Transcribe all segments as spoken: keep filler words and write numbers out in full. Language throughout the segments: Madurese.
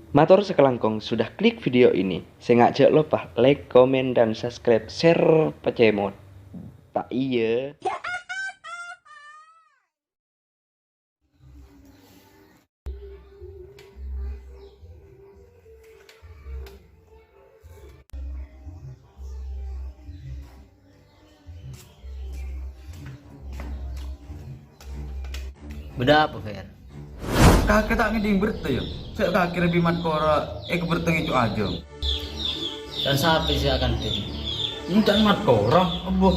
Mator sakalangkong sudah klik video ini. Sènga' jhâ' loppa like, komen, dan subscribe, share, pacemot. Ta' iyâ. Bâdâ apa, Fer? Kakè ta' ngèdhing bertè, yâ? Sè kakè Rabi Mat Kora èkabhertè ngèco' ajâm. Can sapè sè akantha? Èncan Mat Kora, abo.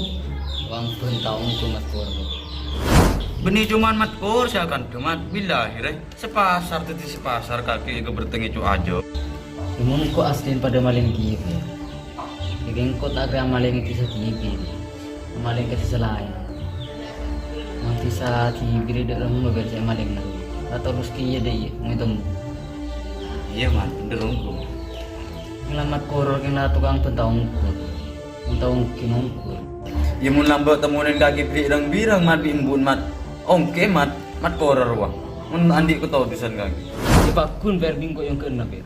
Wang bân ta' ongghu Mat Kora. Bânnè coma Mat Kora sè akantha, Mat. Billahi, rè. Sapasar dhâddhi sapasar kakè èkabhertè ngèco' ajâm. Mon engko' aslina padâ malèng kèya, Fer. Dhâddhi engko' ta' kèra malèng è dhisa dhibi', malèng ka dhisa laèn. Mon dhisa dhibi' rè dâ' remma bâdâ sè malèng nèro. Atau terros kèya dâ' iyâ, mon ètemmo. Iyâ, Mat, bhender ongghu. Nyalamet koror kèng la tokang bân ta' ongghu. Bân ta' ongghu, ongghu. Iyâ, mon lambâ' temmonèn kakè bâri' rang-birang, Mat, bi' embu'en, Mat. Ongghu, Mat, Mat koror rowa. Mon andi' katodusân kakè. Iyâ, pagghun, Fer, bi' engko' èyongghâ'âna, Fer.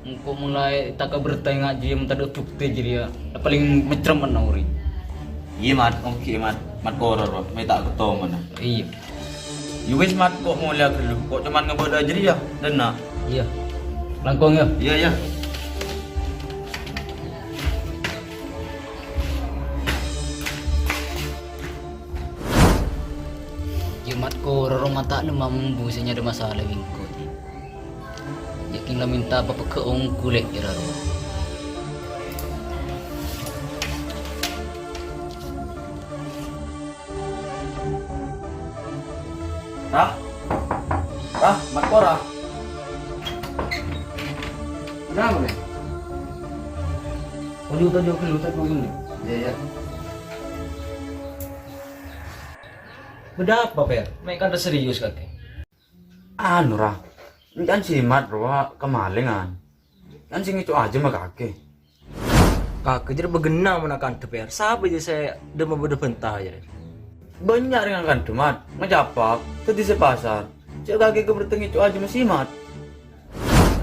Engko' molaè ta' kabhertè ngajhi, mon tadâ' buktè jârèya, palèng macrem mènta orèng. Iyâ, Mat, ongghu, Mat. Mat koror, Mat. Mè' ta' katemmowa. Iyâ. Iyâ wis, Mat, ko' molèya ghâllu. Ko' coma ngabâlâ jârèya, dânna'. Iyâ. Langkong, yâ. Iyâ, iyâ. Iyâ, Mat, koror, Mat, ta' nemma embu' sè nyarè masalah bi' engko'. Yâ kèng la mènta apa pegghâ' ongghu lè' èra rowa. Ra? Ra, Mat Kora? Kenapa, Bè? Iyâ, iyâ. Bâdâ apa, Pèr? Mè' kantha serius kakè? Anu, Ra. Èncan si Mat rowa kamalèngan. Kan sè ngèco' ajâm kakè. Kakè jârèya bâghenna mon akantha, Pèr. Sapa jâ sè dâmma bâdâ bhânta jârèya? Bânnya' rèng akantha, Mat. Macapak, dhâddhi sè pasar. Jâ' kakè kabhertè ngèco' ajâm si Mat.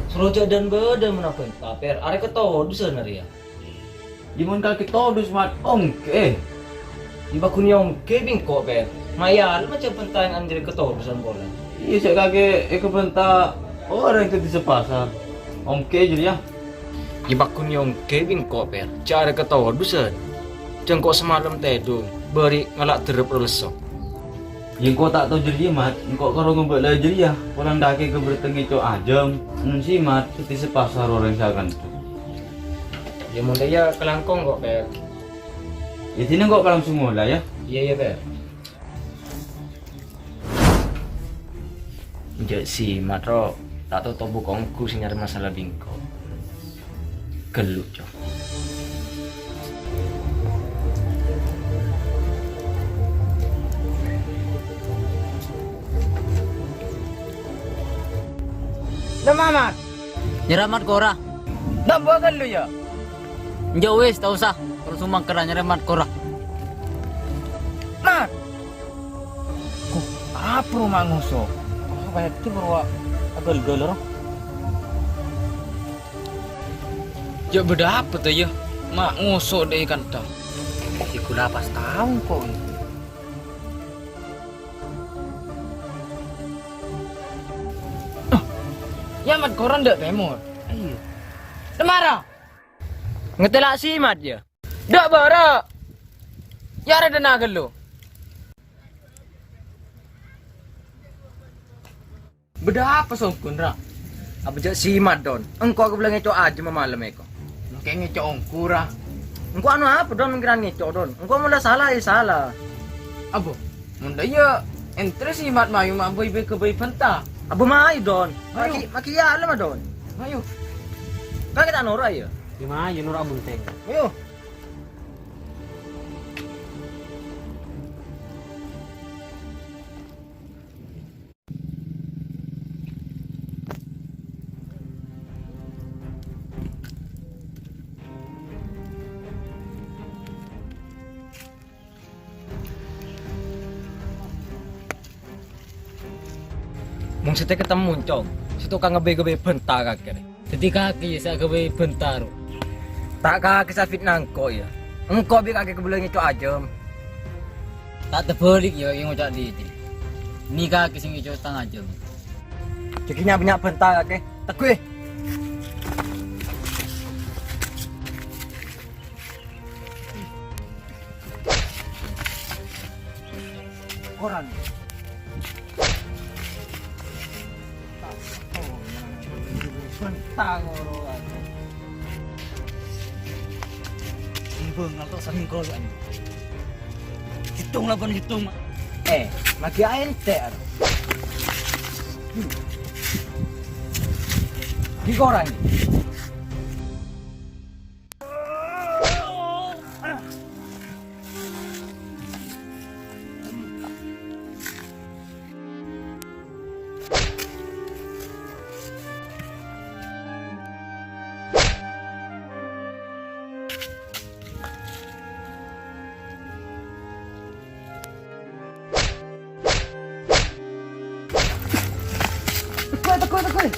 Soro jâ' dân bâdâ mon abhânta, Pèr. Arè katodusân arèya. Yâ mon kakè todus, Mat, ongghu. Yâ, pagghun ongghu bi' engko', Pèr. Mayal ma' jâ' bhânta èngan jârèya katodusân polè. Iyâ, jâ' kakè èkabhânta orèng dhâddhi sè pasar. Ongghu jârèya. Yâ, pagghun ongghu bi' engko', Pèr. Jâ' arè katodusân. Jâ' engko' samalem tèdung, bâri' ngala' dârep rolesso. Yâ, engko' ta' tao jârèya, Mat. Engko' karo ngobâ la jârèya. Polana kakè kabhertè ngèco' ajâm. Mon si Mat, dhâddhi sè pasar orèng sè akantha. Yâ, mon dâ' iyâ kalangkong kok, Pèr. Yâ, dinah engko' ka langsung ngola, yâ. Iyâ, iyâ, Pèr. Jâ' si Mat ro, ta' tao tobu kongku sè nyarè masalah bi' engko'. Ghellu, Cong. Dâ' Mamat. Nyarè Mat Kora. Nambâ ghellu, yâ? Enjâ' wis, ta' osa. Terros sumangkèra nyarè Mat Kora. Mat! Ko', apa rowa ma' ngoso'? Oh, pètè rowa aghâl-ghâl, ro. Jâ' bâdâ apa, ta' iyâ? Ma' ngoso' dâ' è kantha. Sè ghulâ pas tao, ko'. Oh, yâ, Mat Kora dâ' tèmor. Ayo. Dâ' mara. Ngatèla' si Mat, yâ? Dâ' bârâ'. Yâ, arè dâ' na' ghellu. Bâdâ apa songghun, Ra? Apa jâ' si Mat, Don? Engko' kabellâ ngèco' ajâm malem èko. Engko' ngèco' ongghu, Ra. Engko' anu apa, Don? Mangkèn ngèco', Don. Engko' mon la sala, yâ sala. Abo, mon dâ' iyâ, èntar si Mat mayu ma' bâi-bâi ka bâi bhânta. Abo mayu, Don. Mayu. Maki, maki yâ, lem, Don. Mayu. Kakè ta' noro', yâ? Yâ, mayu, noro' abhunten. Mayu. Mon sè ta' katemmon, Cong, sè tokang ngabâi-ngabâi bhânta kakè rè. Dhâddhi kakè sè aghâbây bhânta, ro. Ta' kakè sè fitnah engko', yâ. Engko' bi' kakè kabellâ ngèco' ajâm. Ta' terbâlik, yâ, èngoca' dhâddhi. Nè kakè sè ngèco' tang ajâm. Jhâ' ghi' nya'-bânnya' bhânta, kakè. Tegghuwi. Koran. Bentang oro aku. Ini bengal tok samingko ya. Hitung lah, Bang, hitung. Eh, lagi ente. Di koran. Teguh, teguh, teguh.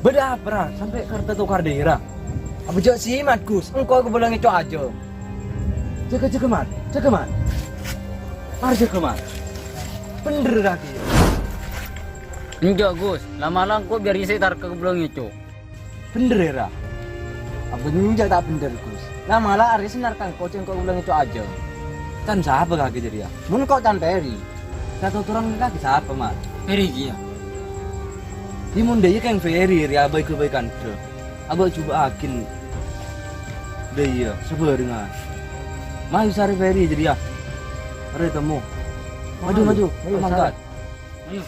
Bâdâ apa, ra? Sampè' karta tokar dâ'râ. Apa jhâ' sè, Mat, Gus? Engko' kabellâ ngèco' ajâm. Jâgâ, jâgâ, Mat. Jâgâ, Mat. Mara jâgâ, Mat. Bhender, ra, kèya? Enjâ', Gus. La'-mala' engko' biyâr sè narka kabellâ ngèco'. Bhender, ra? Apa enjâ' ta' bhender, Gus? La'-mala' arè sè narka engko' sè engko' kabellâ ngèco' ajâm. Can sapa kakè jârèya? Mon ko' can Peri. Satotoran kakè sapa, Mat? Peri kèya. Yâ mon dâ' iyâ kèng Peri rèya bhâi-ghâbây kandhâ. Abâ' jhubâ'âghin. Dâ' iyâ, sabhârengngan. Mayu sarè Peri jârèya. Arè temmo. Maju, maju. Ayo, mangkat. Ayo.